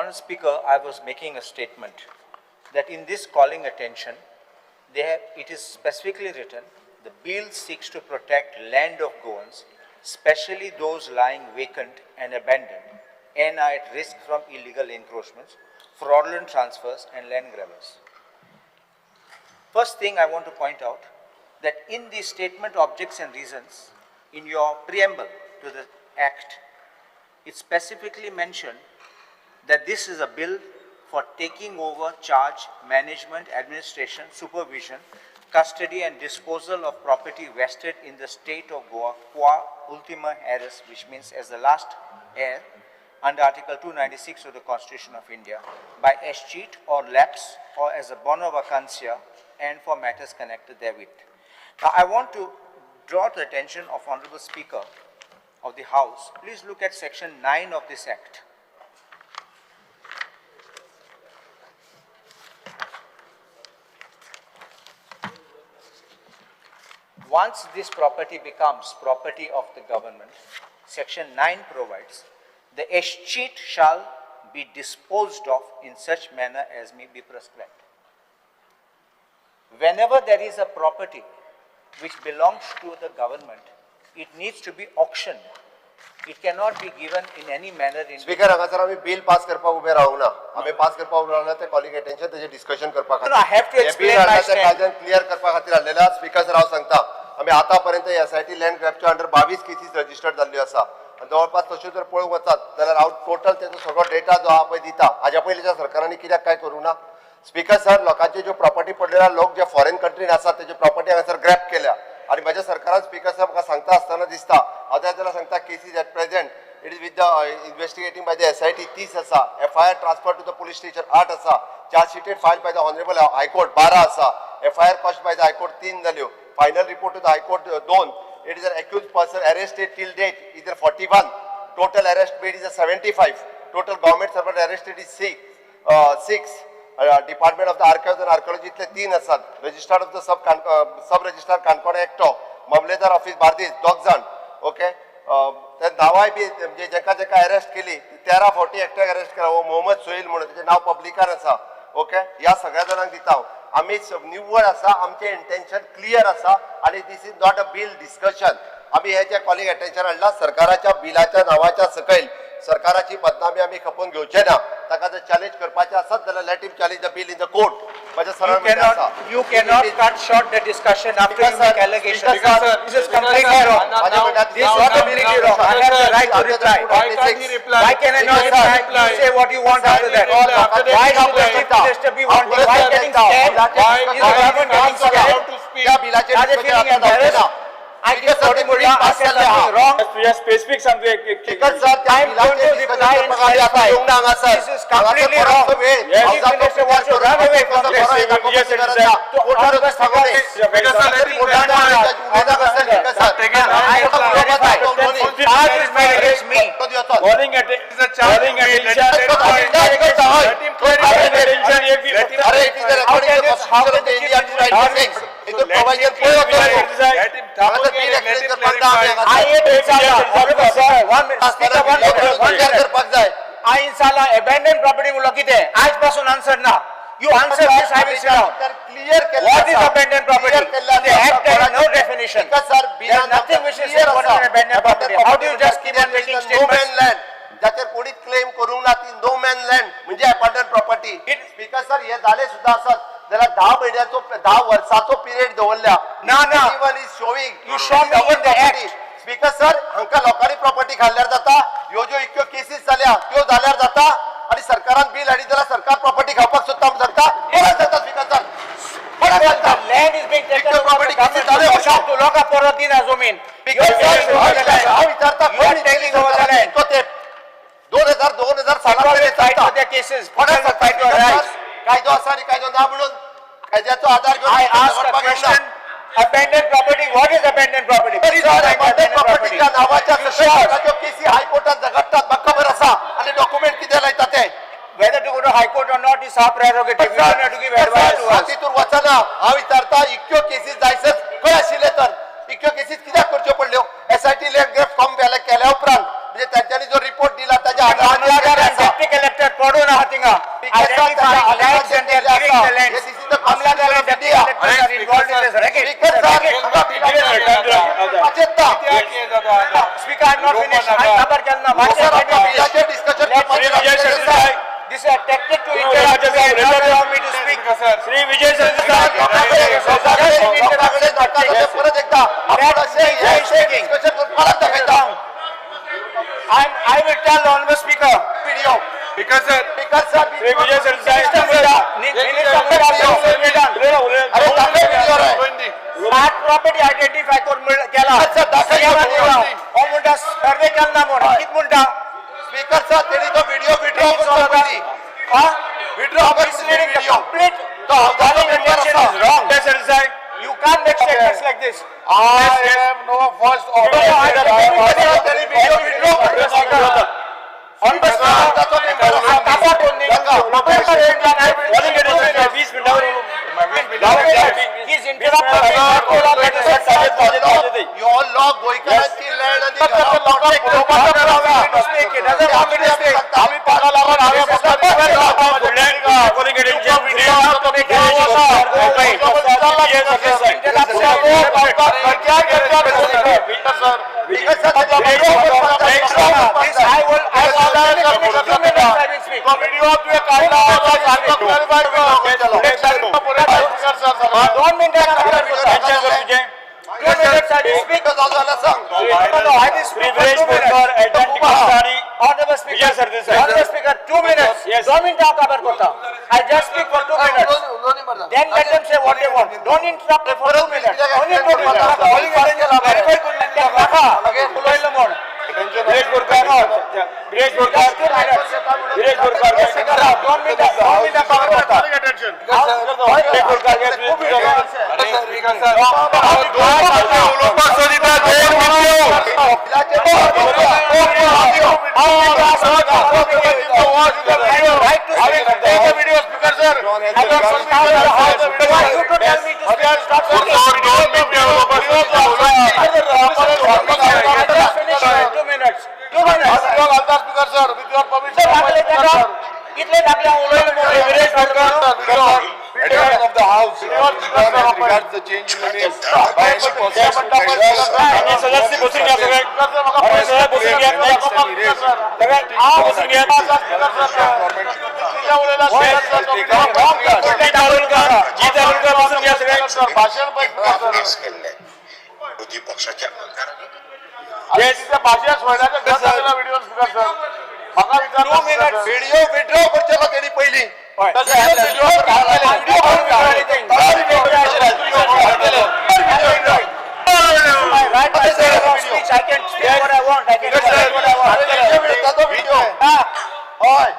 Honourable Speaker, I was making a statement that in this calling attention, it is specifically written, the bill seeks to protect land of Goans, especially those lying vacant and abandoned and are at risk from illegal encroachments, fraudulent transfers and land grabbers. First thing I want to point out, that in the statement objects and reasons, in your preamble to the Act, it specifically mentioned that this is a bill for taking over charge, management, administration, supervision, custody and disposal of property vested in the state of Goa qua ultima heres, which means as the last heir under Article 296 of the Constitution of India, by escheat or lapse or as a bona vacantia and for matters connected therewith. Now, I want to draw the attention of Honorable Speaker of the House. Please look at Section 9 of this Act. Once this property becomes property of the government, Section 9 provides, the escheat shall be disposed of in such manner as may be prescribed. Whenever there is a property which belongs to the government, it needs to be auctioned. It cannot be given in any manner in speaker, हांगासर आमी bill pass करपाक उबे रावूंक ना. आमी pass करपाक उबे रावना, ते कॉलिंग अटेन्शन तेजें डिस्कशन करपा No, I have to खातीर. explain my stand. कायद्यान क्लियर करपा खातीर हाडलेल्या. स्पीकर सर, हांव सांगता, आमी आतां पर्यंत एसआयटी लँड ग्रॅबच्या अंडर 22 केसीस रजिस्टर्ड जाल्ल्यो आसा आनी जवळपास तश्यो जर पळोवंक वचात जाल्यार हांव टोटल तेजो सगळो डेटा जो आहा पळय दिता. हाज्या पयलींच्या सरकारांनी कित्याक काय करूं ना? स्पीकर सर, लोकांची ज्यो प्रॉपर्टी पडलेल्या, लोक जे फॉरेन कंट्रीन आसात तेजी प्रॉपर्टी हांगासर ग्रॅप केल्या आनी म्हज्या सरकारान, स्पीकर सर, म्हाका सांगता आसतना दिसता, हांव त्या जाल्यार सांगता, cases at present it is with the investigating by the SIT 30 आसा, FIR transfer to the police station 8 आसा, chargesheeted file by the honourable High Court 12 आसा, FIR quashed by the High Court 3 जाल्यो, final report to the High Court 2, it is an accused person arrested till date is 41, total arrest made is a 75, total government servant arrested is 6, department of the archives and आर्किओलॉजीतले 3 आसात, registrar of the sub registrar Canacona एकटो, मामलेदार office Bardez दोग जाण. Okay, ते नांवाय बी म्हणजे जेका जेका arrest केली, 13 फावटी एकट्याक अरेस्ट केला, हो मोहम्मद सोहेल म्हणून, तेजें नांव पब्लिकार आसा. ओके, ह्या सगळ्या जाणांक दिता हांव. आमी निव्वळ आसा, आमचें इंटेन्शन क्लियर आसा आनी this is not a bill discussion. आमी हे जे कॉलिंग अटेन्शन हाडला, सरकाराच्या बिलाच्या नांवाच्या सकयल सरकाराची बदनामी आमी खपोवन घेवचे ना. ताका जर चॅलेंज करपाचें आसत जाल्यार let him challenge the bill in the court. म्हजें सरळ You म्हणणें आसा. cannot, you cannot cut short the discussion after Because, you make sir, allegations. because, sir, This is completely wrong. माझ्या म्हणण्यात This is completely wrong. I have the right to reply. Why can't he reply? Why can I not Because, sir, reply? You say what you want after that. After that Why he should the reply. chief minister be wanting? Why getting scared? Why Is the government getting is not scared? allowed to speak? त्या बिलाचेर Are they discussion feeling आतां जावचें embarrassed? ना. I Because, give sir, ते Murla, bill I pass said जाल्लें something आहा. wrong. तुझ्या specific सांगतो एक एक Because, sir, त्या I am going बिलाचेर to discussion reply and करपाक आमी आतां clarify. येवंक ना हांगासर. This is completely हांगासर wrong. बरोचसो वेळ. Yes. हांव Chief जातो Minister wants to run away from बरो this. हे दाखोवपाची Yes, गरज sir. ना. कोर्टार Honorable सांगू न्ही. Because, sir, let him coal tar clarify. उलयता आसता, speaker sir. Take it. I clarify. Charge is made against me. Calling It's a charge calling to be- let him attention. clarify. Let him clarify. Attention एक बी Let him अरे, it is How recording can the this- how Constitution can of the the India Chief 296. हितून Let him provision खंय clarify. वतलो? Let him हांगासर bill let explain him करपाक ना आमी clarify. हांगासर. I hate Insala. Honorable Speaker, one minute. Speaker, one minute. One विचार minute. करपाक जाय. I Insala abandoned property म्हणलो कितें? आयज पासून आन्सर ना. You answer this, I will sit down. Clear केल्लें What is आसा. abandoned property? Clear केल्लें The आसा. act has no definition. Because, sir, There is nothing which is clear what is आसा. abandoned property. How do you just keep on making No statements? man land. जाचेर कोणीच claim करूंक ना ती no man land म्हणजे abandon property. Speaker sir, हे जाले सुद्धा आसत जाल्यार 10 म्हयन्याचो, 10 वर्साचो पिरियड दवरल्या. ना, ना. Is showing You show me in the act. Speaker sir, हांकां लोकांनी प्रॉपर्टी खाल्ल्यार जाता, ह्यो ज्यो इतक्यो केसीस जाल्या त्यो जाल्यार जाता आनी सरकारान बील हाडीत जाल्यार सरकार प्रॉपर्टी खावपाक सोदता म्हूण सांगता. कोणाक सांगता स्पीकर सर? कोणाक The सांगता? land is being taken Because over property the government. किती जाले तू लोकां परत दिना जमीन. स्पीकर सर, हांव विचारता, You are taking over the land. इतको तेंप 2000 2000 सालां People will मेरेन fight चलता. for their cases. कोणाक People will सांगता fight your speaker sir? rights. कायदो आसा आनी कायदो ना म्हणून कायद्याचो आधार घेवन I asked a झगडपाक येवंक ना. question. Abandoned property, what is abandoned property? Please sir, define abandoned abandoned property. प्रॉपर्टीच्या नावाच्या सकयल लोकांच्यो केसी हायकोर्टात झगडटात, म्हाका खबर आसा आनी डॉक्युमेंट कितें लायता ते. Whether to go to High Court or not is our prerogative. You don't have to give advice to हांव us. तितून वचना. हांव विचारता, इतक्यो केसीस जायसर खंय आशिल्ले तर? इतक्यो केसीस कित्याक करच्यो पडल्यो? एसआयटी लँड ग्रॅब फॉर्म केल्या उपरांत, म्हणजे तांच्यांनी जो रिपोर्ट दिला ताच्या On the other hand, आधारार tactical collector पडून आहा थिंगा. Identifying lands and they are giving the lands. Amladar and deputy collectors are involved in this racket. Speaker sir, Speaker, I am not finished. हांवें काबार केलो ना. Discussion. Shri Vijay Sardesai. This is a tactic to interrupt me and not allow me to speak. Shri Vijay Sardesai. परत एकदा आपण असे discussion करून परत दाखयता. I will tell the honorable speaker. Video. Speaker sir. Speaker sir. Shri Vijay Sardesai. Minister Munda, Minister Munda, अरे दाखय video रे. सात प्रॉपर्टी आयडेंटिफाय करून केला. अच्छा, दाखय सीएमान व्हिडिओ. हो म्हणटा सर्वे केला ना म्हण. कित म्हणटा? स्पीकर सर, तेणी तो व्हिडिओ विड्रॉ करचो पयलीं. हा? विड्रॉ कर Misleading the video. complete तो हावजाचो calling member attention आसा. is wrong. Vijay Sardesai. You can't make statements like this. I am no first order. तेणी व्हिडिओ विड्रॉ करचो. Honorable speaker, हावजाचो मेंबर आसा. काबार कोण न्ही. Calling attention, 20 मिनटां. He is interrupting me, not allow me to speak. यो law गोंयकारांची land आनी To speak, he doesn't want me to speak. आमी ताका लागून हांवें फुडल्यान calling attention, Shri Vijay Sardesai. This I will, I will, finish 2 minutes, I will speak. Video तुवें काडला सारको क्लॅरिफाय कर. दोन मिनिटां त्यांच्या तुझे 2 minutes I will speak. सांग. No, no, I will Shri speak for Viresh 2 minutes. Borkar, Elton D'Costa. Honorable Speaker. Vijay Sardesai. Honorable Speaker, 2 minutes. Yes. दोन मिनिटां हांव काबार करता. I just speak for 2 minutes. Then let them say what they want. Don't interrupt for 2 minutes. Only 2 minutes. Clarify करून नाका. उलयलो म्हण. Viresh Borkar, Viresh Borkar, Just 2 minutes. Viresh Borkar, दोन मिनिटां, दोन मिनिटां काबार करता. विरेश बोरकर, उलोवपाक सोदिता I have right to speak. Video speaker sir. Why you to tell me to speak? Stop speaking. I just finished my 2 minutes. 2 minutes. Speaker sir, with your permission. दाखले ताका इतले दाखले हांव उलयलो म्हणून. Viresh Borkar, Attention of the house regards the change in the name by any person who आणि सदस्य बसून घ्या सगळे. आणि सगळे बसून घ्या. सगळे बसून घ्या. जी दारोलकर, जी दारोलकर बसून घ्या सगळे. भाषण केस केल्ले विरोधी पक्षाच्या आमदारांनी भाषण सोयऱ्याच्या व्हिडिओ स्पीकर सर म्हाका विचार. व्हिडिओ विड्रॉ करचेलो तेणी पयलीं. My right to freedom of speech. I can speak what I want. I can say what I want. ताचो व्हिडिओ. हय,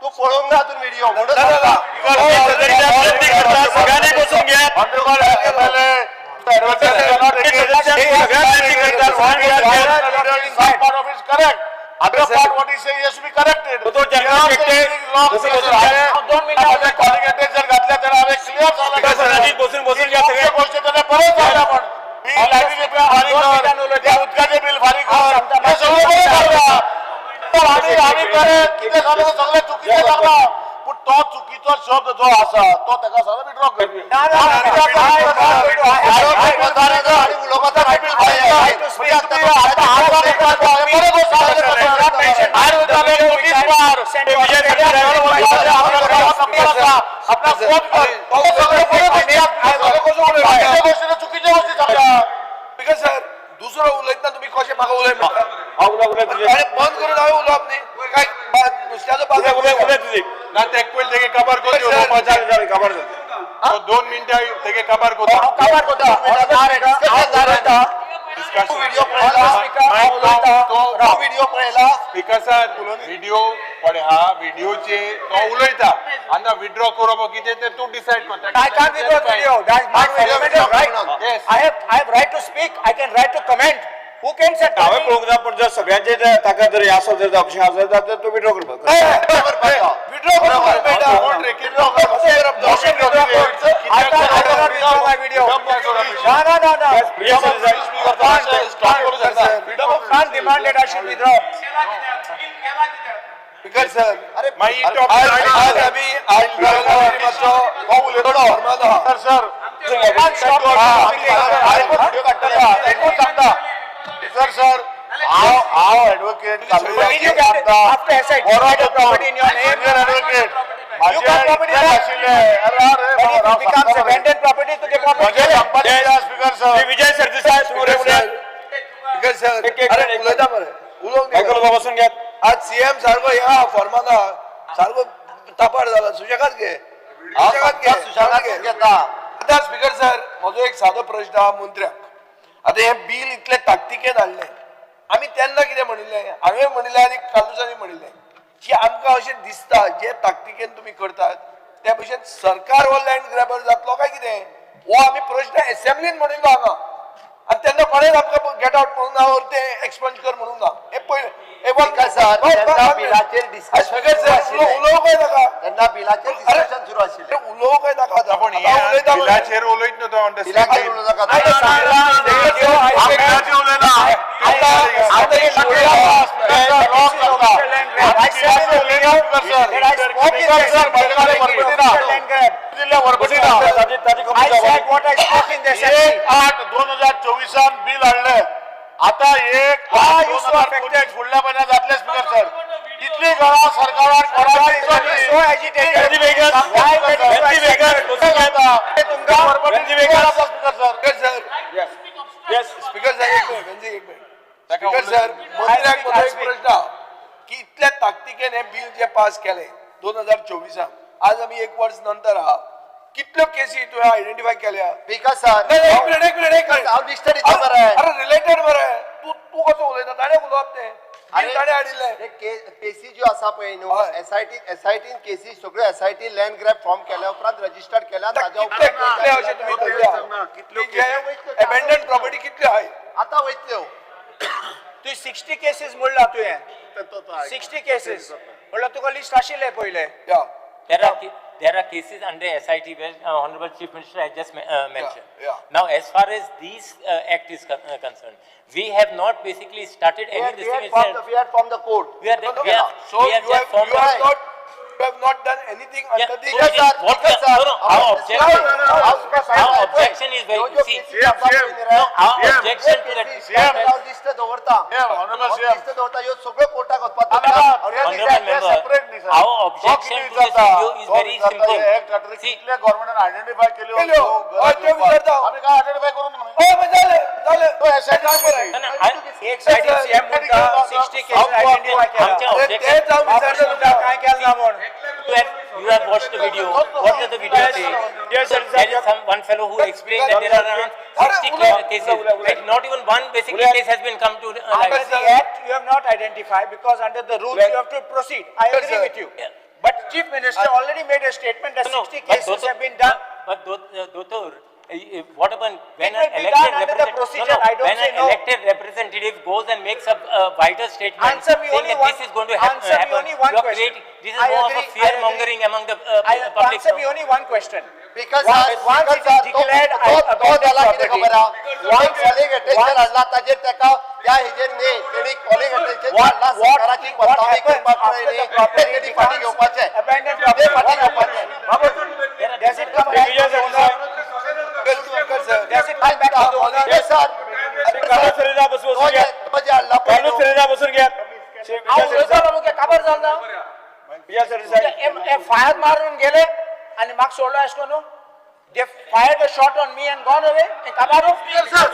तूं पळोवंक ना अजून व्हिडिओ म्हणून सांगता. विनंती करता सगळ्यांनी बसून घ्या. सगळ्यांनी विनंती करता सगळ्यांनी Correct. Other part what he say has to be corrected. तो जनरल शेट्टे, बसून बसून घ्या. दोन मिनिटां. कॉलिंग अटेन्शन घातल्या त्याला हांवें क्लियर स्पीकर सरांनी बसून बसून घ्या सगळे. गोष्टी त्याने परत झाल्या पण ही लायटीचे बिल फारीक कर, त्या उदकाचे बिल फारीक कर, हे सगळें बरें जालां. पण आमी आमी बरें कितें जालें तें सगळें चुकीचें जालां. पूण तो चुकीचो शब्द जो आसा तो ताका सगळो विड्रॉ कर. ना, ना, ना, ना. I am not going to- I have right to आणि उलोवपाचो right to speak. Right to speak. चुकीच्या गोष्टी सांगता. स्पीकर सर, दुसरो उलयतना तुमी कशें म्हाका उलय म्हणटा? हा, उलय, उलय तुझे. अरे बंद करून हांवें उलोवप न्ही काय नुस्त्याचो उलय, बाजार. उलय, उलय तुझे. ना तेक पयलीं तेगे काबार कर. चालेल, चालेल, काबार जाता. 2 मिनटां तेगे काबार करता. हांव काबार करता. हांव दार येता. व्हिडिओ पळयला? हांव उलयता. तो व्हिडिओ पळयला? स्पीकर सर, व्हिडिओ पळय हा व्हिडिओचे तो उलयता आनी विड्रॉ करप कितें तें तूं डिसायड कर. I can't withdraw video. That's my fundamental right. Yes. I have right to speak. I can right to comment. Who can say? हांवें पळोवंक ना, पण जर सगळ्यांचे ताका जर हे आसत जर ऑप्शन आसत जाल्यार तो विड्रॉ करपाक. विड्रॉ Motion withdraw कर. I can't, I cannot withdraw my video. No, no, no, no. Vijay Sardesai. Can't demand that I should withdraw. Speaker sir, अरे मागीर आज आज आमी आज मातसो फॉर्माद आहा. सर सर, एकूच सांगता सर, सर हांव हांव advocate After SIT, you get a property in your name. Advocate You got property back. But if it becomes abandoned property, तुझे property म्हजें गेलें. सांगपाचें स्पीकर सर. श्री विजय सरदेसाय सुरू स्पीकर स्पीकर सर, एक- एक अरे मिनिट, एक उलयता मरे, उलोवंक दी. मायकल बसून घेत. आज सीएम सारको ह्या फॉर्माद आहा, सारको तापार जाला. सुशेगाद घे, हांव सुशेगाद घे, सुशांत घे. घेता. आतां स्पीकर सर, म्हजो एक सादो प्रश्न आहा मंत्र्याक. आतां हें बील इतलें ताकतिकेन हाडलें, आमी तेन्ना कितें म्हणिल्लें? हांवें म्हणिल्लें आनी कालूसांनी म्हणिल्लें की आमकां अशें दिसता जे ताकतिकेन तुमी करतात त्या भशेन सरकार हो लँड ग्रॅबर जातलो काय कितें, हो आमी प्रश्न एसेंब्लीन म्हणिल्लो हांगा. आनी तेन्ना कोणेच आमकां गेट आवट म्हणूंक ना ओर तें एक्सपंज कर म्हणूंक ना. हें पयलें हें स्पीकर सर, तेन्ना बिलाचेर discussion speaker सुरू सर, आशिल्लें. उलोवंक काय नाका? तेन्ना बिलाचेर अरे, डिस्कशन सुरू आशिल्लें. उलोवंक काय नाका आतां? पण आतां उलयता मरे. बिलाचेर उलयत न्हू तो on the बिलाचेर same. उलोवं नाका. आता सांगला, video, I said- बिलाचेर उलयना. आता आता हे I said in the video that I spoke in the assembly official land grab. I said what I spoke in the assembly. 1/8/2024 bill हाडलें. आता एक Why आठ you दोन so हजार affected? पंचवीस फुडल्या म्हयन्यात जातले स्पीकर सर. इतली घरां सरकारान Sarkar is getting so agitated. Venzy Veigas. Why getting so Venzy Veigas excited? बसून घेत. Speaker sir. Speaker sir, yes. Speaker sir, एक मिनिट, वेन्झी, एक मिनिट. स्पीकर सर, मंत्र्याक म्हजो एक प्रश्न आहा की इतल्या ताकतिकेन हें बील जें पास केलें 2024, आज आमी एक वर्स नंतर आहा, कितल्यो केसी तुवें आयडेंटिफाय केल्या? स्पीकर सर, नाही, नाही, एक मिनिट, एक मिनिट, एक मिनिट. हांव लिस्ट दिता मरे. अरे रिलेटेड मरे, तूं तूं कसो उलयता? ताणें उलोवप तें. अरे, बिल ताणें हाडिल्लें. हे केसी ज्यो आसा पळय न्हू, हय. एसआयटी एसआयटीन केसी सगळ्यो एसआयटी लँड ग्रॅब फॉर्म केल्या उपरांत रजिस्टर्ड केल्या. आतां ताज्या कितले कितले अशें तुमी धरल्या की जे एबेंडन प्रॉपर्टी कितल्यो आहाय? आतां वयतल्यो. तुवें 60 केसीस म्हणला तुवें. 60 केसीस म्हणल्यार तुका लिस्ट आशिल्लें पयलें. या. There are cases under SIT where Honorable Chief Minister has just mentioned. Yeah, yeah. Now, as far as this act is concerned, we have not basically started We any had- this we thing had formed itself. the- we had formed the court. We are, we have, So we have you just have, formed you have the- not, you have not done anything Yeah, under the. so it is what we are- no, no, our objection, our objection is very, see, no, our objection to that. List दवरता, list दवरता, ह्यो सगळ्यो कोर्टाक वचपाक. Honorable member, our objection to this video is very simple. See, कितले गव्हर्नमेंटान identify केल्यो केल्यो. हय, त्यो विचारता हांव. आमी काय आयडेंटिफाय करूंक ना. हय, मागीर जालें, जालें. तो SIT काम बरें. no, no, I- एक सायडीन सीएम म्हणटा 60 केसीस आयडेंटिफाय केल्या. आमच्या अरे, objection, तेच हांव बाबूश विचारता म्हणटा तुमकां. काय केलें ना म्हूण. you have watched the video. What does the video say? Yes, sir. There is some one fellow who explained that there are around 60 cases. Like not even one basically case has been come to Under light. the act, you have not identified because under the rules you have to proceed. I Yes, agree sir. with you. Yeah. But Chief Minister already made a statement that No, 60 but cases Dottor- have been done. But Dottor, what happens when It will an be elected done under the representative, procedure. no, no, I don't when say an no. elected representative goes and makes a wider statement Answer me saying only that one- this is going to answer me happen, only one you are question. creating, this is I more of agree, a I fear agree. mongering among the I public. answer me only one question. Because Once once it is declared तो abandoned जाला कितें property, खबर आहा, calling attention once- हाडला ताजेर तेका ह्या हेजेर न्ही, तेणी कॉलिंग अटेन्शन What- हाडला what- सरकाराची what बदनामी happens करपाक after न्ही, the property ते तेणी फाटीं becomes घेवपाचें, abandoned ते property? फाटीं What घेवपाचें. happens? Does it come back to the owner? Speaker sir. Does it come back to the owner? Yes, sir. Carlos Ferreira बसून तो बसून जे घेत. तो जे हाडला पळय कार्लूस न्हू, फेरेरा बसून घेत. श्री हांव विजय उलयतालो सरदेसाय. मुगे काबर जाल ना? विजय सरदेसाय. फायर मारून गेले आनी म्हाका सोडलो अशें करून. They fired a shot on me and gone away. And Kabaru? They not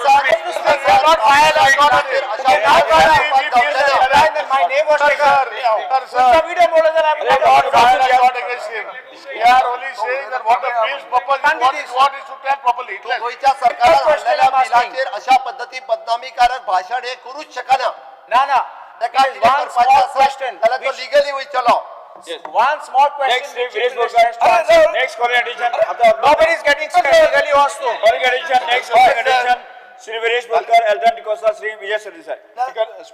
fired a shot on me. They not fired a My name was taken. तुमचा video मोडला जाल्यार They not fired a shot against him. We are only saying that what the bill's purpose is, Can't be what this. is, what is to tell properly. गोंयच्या सरकारान First question हाडलेल्या I'm asking. बिलाचेर अशा पद्दती बदनामीकारक भाशण हे करूच शकना. ना ना. ताका It is कितें one करपाचें small आसत question. जाल्यार तो which- legally वयतलो. One small question. Next, which Viresh Chief Minister has to अरे, answer. sir. Next calling attention. आता Nobody is getting scared legally also. Calling attention. Next calling attention. Shri Viresh Borkar, Elton D'Costa, Shri Vijay Sardesai.